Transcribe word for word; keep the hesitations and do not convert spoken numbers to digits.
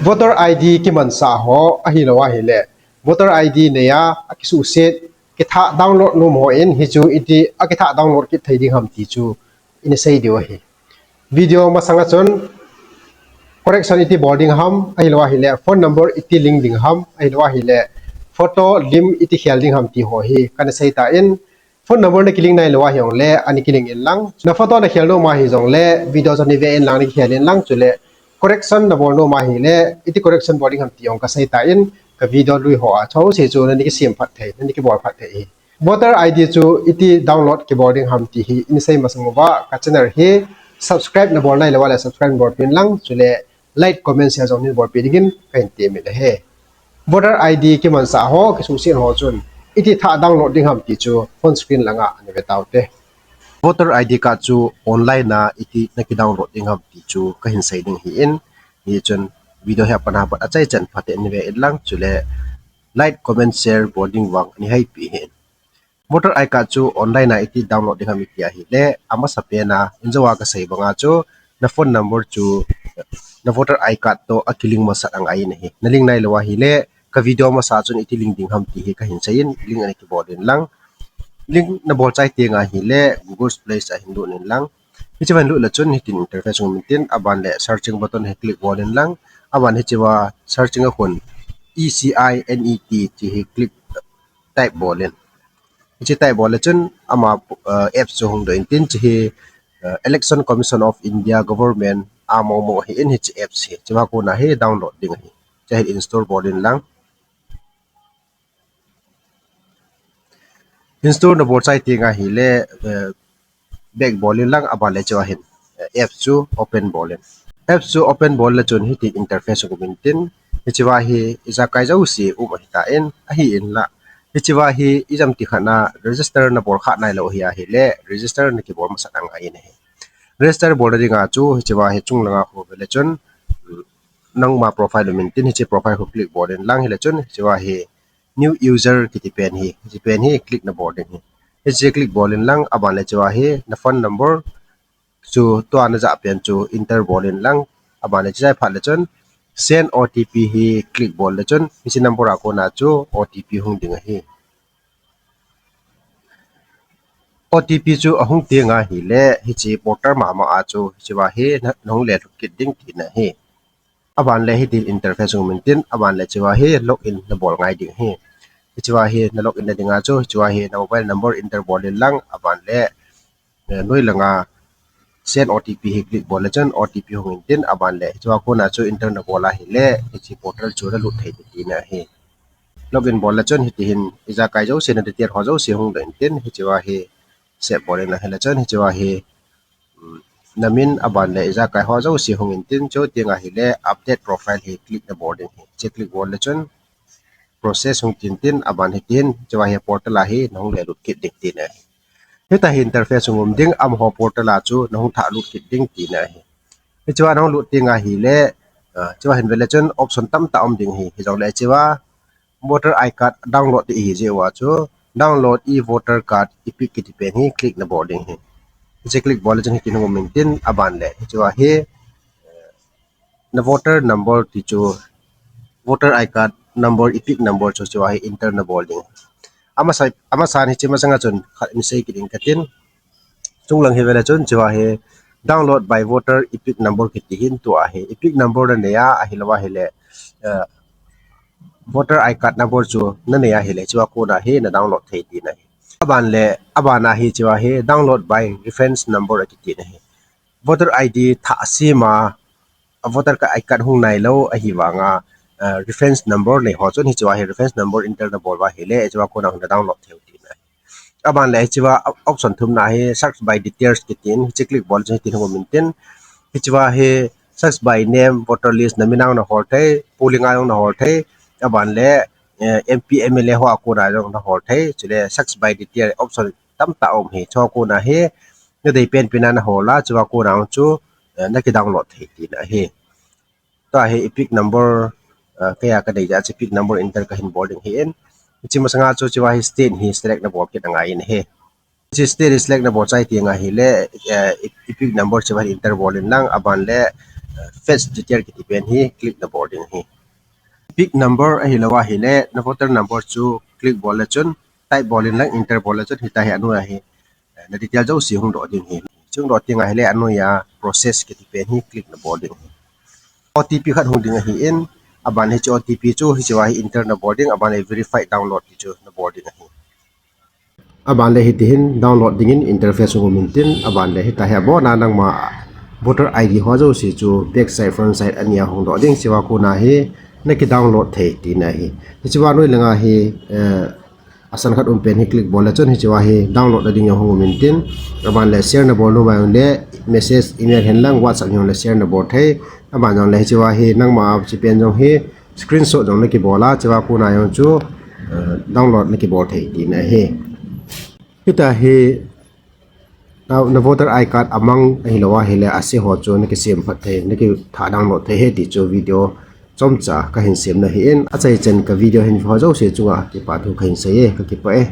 Voter I D kimansah ho ahilou ahile, voter I D neiya akisuhset, kithah download nom hon hichu iti akithah download kit thei ding ham ti chu ina sei diu ahi. Video masanga chun correction iti bol ding ham, ahilou ahile phone number iti link ding ham, ahilou ahile photo lim iti khel ding ham ti ho hi kana sei tan, phone number na kilink nailou ahi jongle ana kilink inlang, na photo na khel nom ahi jongle video chu ana ve inlang, ana khel inlang, chule correction na bol nom ahile iti correction bol ding ham ti jong ka sei tan, ka video lui hoa jouse chu nana kisem phat thei, nana kibol phat thei ahi. Voter I D chu iti download kibol ding ham ti hi ina sei masang uva ka channel hi subscribe na bol nailou ahile subscribe na bolpeh inlang, chule like, comment, share jong neibolpeh dingin kahin temin ahi. Voter I D kimansah ho, kisuhset ho chun iti thah download ding ham ti chu phone screen langa ana ve taute. Voter I D card chu online a iti na kidownload ding ham ti chu kahin sei ding ahin, hichun video hi apan apat achaichan phaten neive inlang, chule like, comment, share bol ding vang ana haipi ahin. Voter I card chu online a iti download ding ham iti ahile, amasapen a, injouva kasei banga chu, na phone number chu na voter I card toh akilink masat angai in ahi. Na link nailou ahile, ka video masa chun iti link ding ham ti hi kahin seiyin, link ana kibol inlang. Link na bol chai teng ahile, Google Play a hin lut inlang. Hiche va hin lut le chun hitin interface hung um intin, aban le searching button hi click bol inlang. Aban hiche va searching a khun E C I N E T ti hi click, type bol in. Hiche type bol le chun ama apps chu hung doh intin, hiche hi Election Commission of India Government a momo ahin, hiche apps hi. Hiche va kona hi download ding ahi. Hiche hi install bol inlang. Install na bol chai teng ahile, back bol inlang, aban le hiche va hin apps chu open bol in. Apps chu open bol le chun hiti interface hung um intin, hiche va hi ijakai jouse um ahitan, ahinla hiche va hi ijemti khat a register na bol kha nailou ahi ahile register na kibol masat angai in ahi. Register bolna dinga chu hiche va hi chung langa khu ve le chun, nangma profile um intin, hiche profile khu click bol inlang, hile chun hiche va hi new user kiti pen hi, hiche pen hi click na bol ding ahi. Hiche click bol inlang, aban le hiche va hi na phone number chu tua na jah pen chu enter bol inlang, aban le hiche jai phat le chun send O T P hi click bol le chun hiche number a kona chu O T P hung ding ahi. O T P chu ahung teng ahile hiche portal mama a chu hiche va hi na, nahung lelut kit ding tina ahi. Aban le hitin interface hung um intin, aban le hiche va hi login na bol ngai ding ahi. Hiche va hi na login na dinga chu hiche va hi na mobile number enter bol inlang, aban le noi langa send O T P hi click bol le chun O T P hung intin, aban le hiche va kona chu enter na bol ahile hiche portal chu na lut thei tina ahi. Login bol le chun hiti hin ijakai jouse na detail ho jouse hung doh intin, hiche va hi save bol inlang, hile chun hiche va hi na min, aban le ijakai ho jouse hung intin, chuteng ahile update profile hi click na bol ding ahi. Hiche click bol le chun process hung tin tin, aban hitin hiche va hi portal a hi nahung lelut kit ding tina ahi. Hitia hi interface hung um ding, amaho portal a chu nahung thah lut kit ding tina ahi. Hiche va nahung lut teng ahile, hiche va hin ve le chun option tamtah um ding ahi. Hijongle hiche va voter I card download ti ihi jeh uva chu download e-voter card, EPIC kiti pen hi click na bol ding ahi. Hiche click bol le chun hitin hung um intin, aban le hiche va hi na voter number ti chu, voter I card number, EPIC number chu hiche va hi enter na bol ding. Amasan hiche masanga chun khat in sei kit inge katin. Chunglang hi ve le chun hiche va hi download by voter EPIC number kiti hin tua hi EPIC number na neiya ahilou ahile voter I card number chu na nei ahile hiche va kona hi na download thei tina ahi. Aban le, aban a hiche va hi download by reference number akiti na ahi. Voter ID thah sem a, a voter I card hung nailou ahivanga reference number nei ho chun hiche va hi reference number enter na bol uva ahile hiche va kona na download thei u tina ahi. Aban le hiche va option thumna hi search by details kitin, hiche click bol chun hitin hung um intin, hiche va hi search by name, voter list, na min a na hol thei, polling a na hol thei, aban le MP, MLA ho a kona jong na hol thei, chule search by detail option tamtah um ahi. Hiche kona hi na dei penpen a na hol a, hiche va kona chu na kidownload thei tina ahi. Tua hi EPIC number, keiya ka dei jeh a chu EPIC number enter kahin bol ding ahin. Hiche masanga chu hiche va hi state hi select na bol kit angai in ahi. Hiche state hi select na bol chai teng ahile EPIC number hiche va hi enter bol inlang, aban le fetch detail kiti pen hi click nabol ding ahi. Pick number ahilou ahile na voter number chu click bol le chun, type bol in lang enter bol le chun, hitia hi anoi a hi na detail jouse hung doh ding ahi. Chun hung doh teng ahile anoi a process kiti pen hi click nabol ding ahi. O T P khat hung ding ahin, aban le hiche O T P chu hichea hi enter nabol ding, aban le verify download ti chu nabol ding ahi. Aban le hitihin download dingin interface hung um intin, aban le hitia hi abona nangma voter I D ho jouse chu back side front side ania hung doh ding, hichea kona hi naki download thei tina ahi. Hichea noi langa hi asan khat um pen hi click bol le chun hichea hi download na ding jong hung um intin, aban le share nabol nom a jongle message, email hen lang WhatsApp jongle share nabol thei, aban jongle hichea hi nangma hiche pen jong hi screenshot jong nakibol a, hichea kona jong chu download nakibol thei tina ahi. Hitia hi na voter I card amang ahilou ahile ase ho chu nakisem phat thei, nakithah download thei ahi ti chu video chomcha kahin semna ahin, achaichan ka video hin veho jouse chunga kipa thu kahin sei e, kakipah e.